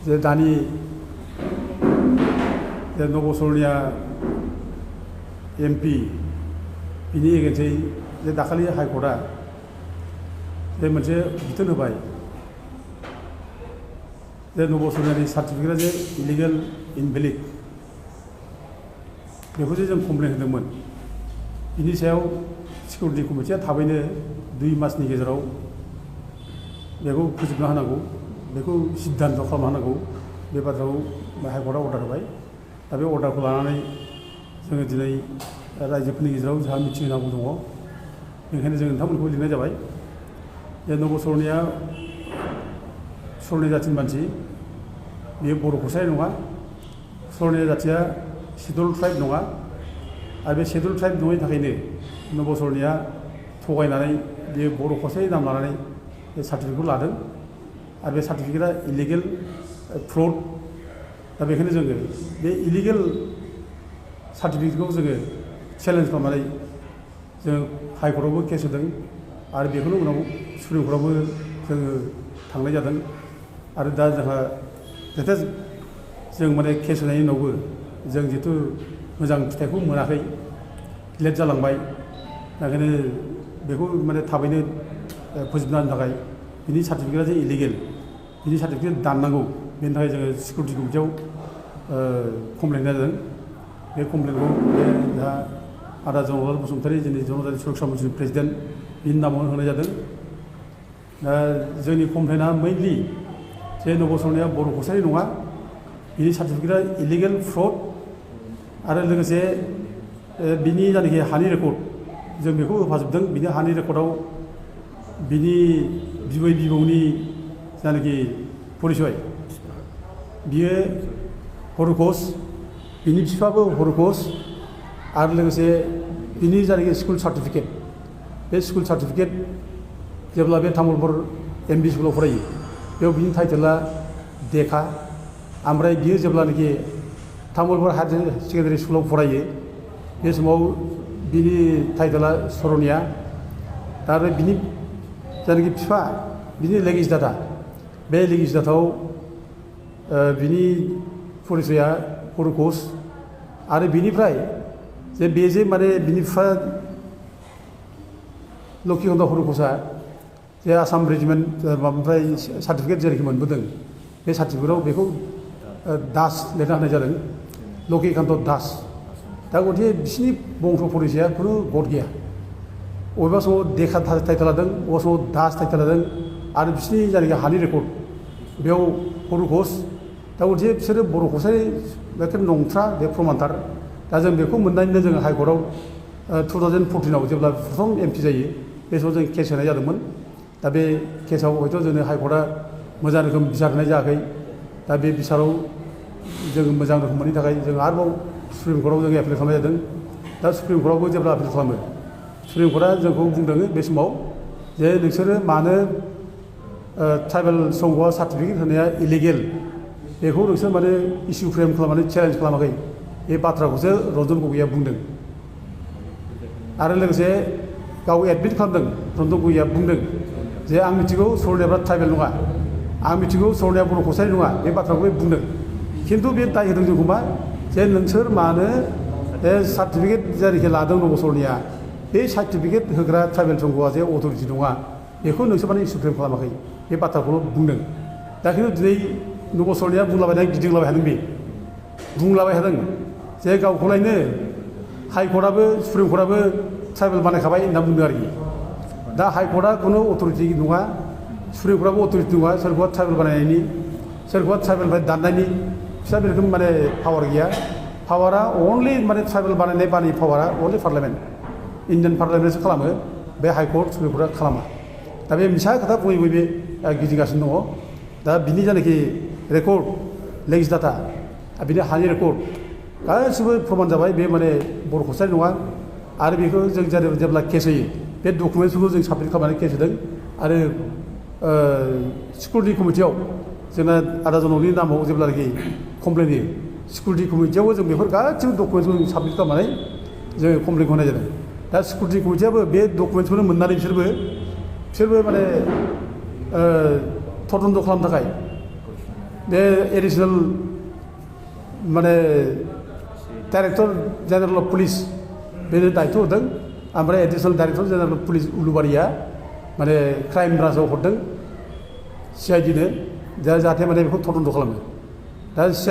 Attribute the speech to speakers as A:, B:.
A: जे दानि नबसरनिया MP बिनि एगेन्सै जे दाखालि हाइकर्टआ जे मोनसे बिथोन होबाय जे नबसरनियानि सार्टिफिकेटआ जे इलिगेल इनभेलिड बेखौ जे जों कमप्लेन होदोंमोन बिनि सायाव सिकिउरिटि कमिटिया थाबैनो 2 मासनि गेजेराव बेखौ फोजोबना होनांगौ बेखौ सिद्धान्त खालामना होनांगौ बे बाथ्राखौ हाइकर्टआ अर्डार होबाय दा बे अर्डारखौ लानानै जोङो दिनै रायजोफोरनि गेजेराव जोंहा मिथिं होनांगौ दङ बेनिखायनो जों नोंथांमोनखौ लिंनाय जाबाय जे नबसरनिया सरनि जाथिनि मानसि बेयो बर' कसारि नङा सरनि जाथिया शेड्युल ट्राइब नङा आरो बे शेड्युल ट्राइब नङैनि थाखायनो नबसरनिया थगायनानै बेयो बर' कसारि नाम लानानै बे सार्टिफिकेटखौ लादों आरो बे सार्टिफिकेटआ इलिगेल फ्रड दा बेखायनो जोङो बे इलिगेल सार्टिफिकेटखौ जोङो चेलेन्ज खालामनानै जों हाइकर्टआवबो केस होदों आरो बेखौनो उनाव सुप्रिम कर्टआवबो जोङो थांनाय जादों आरो दा जोंहा जाहाथे जों माने केस होनायनि उनावबो जों जिहेथु मोजां फिथाइखौ मोनाखै लेट जालांबाय ओंखायनो बेखौ माने थाबैनो फोजोबना होनो थाखाय बिनि सार्टिफिकेटआ जे इलिगेल बिनि सार्टिफिकेट दाननांगौ बेनि थाखाय जोङो सिकिउरिटि कमिटियाव कमप्लेन जादों बे कमप्लेनखौ दा आदा जनरल बसुमतारी जोंनि जनजाति सुरक्षा मन्चनि प्रेसिडेन्ट बिनि नामावनो होनाय जादों दा जोंनि कमप्लेना मेइनलि जे नबसरनिया बर' कसारि नङा बिनि सार्टिफिकेटआ इलिगेल फ्रड आरो लोगोसे बिनि जायनाखि हानि रेकर्ड जों बेखौ होफाजोबदों बिनि हानि रेकर्डआव बिनि बिबै बिबौनि जायनाखि परिचय बियो हर'कस बिनि बिफाबो हर'कस आरो लोगोसे बिनि जायनाखि स्कुल सार्टिफिकेट बे स्कुल सार्टिफिकेट जेब्ला बे तामुलपुर MB स्कुलाव फरायो बेयाव बिनि टाइटेला देखा ओमफ्राय बियो जेब्लानाखि तामुलपुर हायार सेकेन्डारि स्कुलाव फरायो बे समाव बिनि टाइटेला सरनिया दा आरो बिनि जायनाखि बिफा बिनि लेगिस्लेटार बे लेगिस्लेटाराव बिनि परिचया हर'कस आरो बिनिफ्राय जे बे जे माने बिनि बिफा लक्ष्मीकान्त हर'कसआ जे आसाम रेजिमेन्ट माबानिफ्राय सार्टिफिकेट जेरैखि मोनबोदों बे सार्टिफिकेटआव बेखौ दास लिरना होनाय जादों लक्ष्मीकान्त दास दा गथिखे बिसिनि बंश परिचया खुनु गद गैया बबेबा समाव देखा टाइटेल लादों बबेबा समाव दास टाइटेल लादों आरो बिसिनि जायनाखि हानि रेकर्ड बेयाव हर'कस दा गथिखे बिसोरो बर' कसारि बेखौ नंथ्रा बे प्रमानथार दा जों बेखौ मोननानैनो जोङो हाइकर्टआव 2014आव जेब्ला प्रथम MP जायो बे समाव जों केस होनाय जादोंमोन दा बे केसआव हयथ' जोंनो हाइकर्टआ मोजां रोखोम बिसार होनाय जायाखै दा बे बिसाराव जों मोजां रोखोम मोनैनि थाखाय जों आरोबाव सुप्रिम कर्टआव जों एप्लाइ खालामनाय जादों दा सुप्रिम कर्टआवबो जेब्ला एप्लाइ खालामो सुप्रिम कर्टआ जोंखौ बुंदों बे समाव जे नोंसोरो मानो ट्राइबेल संघआ सार्टिफिकेट होनाया इलिगेल बेखौ नोंसोर माने इस्यु फ्रेम खालामनानै चेलेन्ज खालामाखै बे बाथ्राखौसो रन्जन गगैया बुंदों आरो लोगोसे गाव एडमिट खालामदों रन्जन गगैया बुंदों जे आं मिथिगौ सरनियाफ्रा ट्राइबेल नङा आं मिथिगौ सरनिया बर' कसारि नङा बे बाथ्राखौ बुंदों खिन्थु बे दाय होदों जोंखौ मा जे नोंसोर मानो बे सार्टिफिकेट जायनाखि लादों नबसरनिया बे सार्टिफिकेट होग्रा ट्राइबेल संघआ जे अथ'रिटि नङा बेखौ नोंसोर माने इस्यु फ्रेम खालामाखै बे बाथ्राखौल' बुंदों दा खिन्थु दिनै नबसरनिया बुंलाबायनानै गिदिंलाबाय थादों बे बुंलाबाय थादों जे गावखौलायनो हाइकर्टआबो सुप्रिम कर्टआबो ट्राइबेल बानायखाबाय होनना बुंदों आरोखि दा हाइकर्टआ खुनु अथ'रिटि नङा सुप्रिम कर्टआबो अथ'रिटि नङा सोरखौबा ट्राइबेल बानायनायनि सोरखौबा ट्राइबेलनिफ्राय दाननायनि बिस्रा बे रोखोम माने पावार गैया पावारा अनलि माने ट्राइबेल बानायनाय बानाय पावारा अनलि पार्लियामेन्ट इन्डियान पार्लियामेन्टसो खालामो बे हाइकर्ट सुप्रिम कर्टआ खालामा दा बे मिसा खोथा बुङै बुङै बे गिदिंगासिनो दङ दा बिनि जायनाखि रेकर्ड लेगिस्लेटार बिनि हानि रेकर्ड गासिबो प्रमान जाबाय बे माने बर' कसारि नङा आरो बेखौ जों जेब्ला केस होयो बे डकुमेन्टसफोरखौ जों साबमिट खालामनानै केस होदों आरो सिकिउरिटि कमिटियाव जोंना आदा जनरलनि नामाव जेब्लानाखि कमप्लेन होयो सिकिउरिटि कमिटियावबो जों बेफोर गासिबो डकुमेन्टसखौ जों साबमिट खालामनानै जोङो कमप्लेनखौ होनाय जादों दा सिकिउरिटि कमिटियाबो बे डकुमेन्टसखौनो मोननानै बिसोरबो माने तदन्त खालामनो थाखाय बे एडिसनेल माने डाइरेक्टर जेनेरेल अफ पुलिस बेनो दायथ' होदों ओमफ्राय additional director general of police Uluberia माने क्राइम ब्रान्चआव हरदों CID नो जाहाथे माने बेखौ तदन्त खालामो दा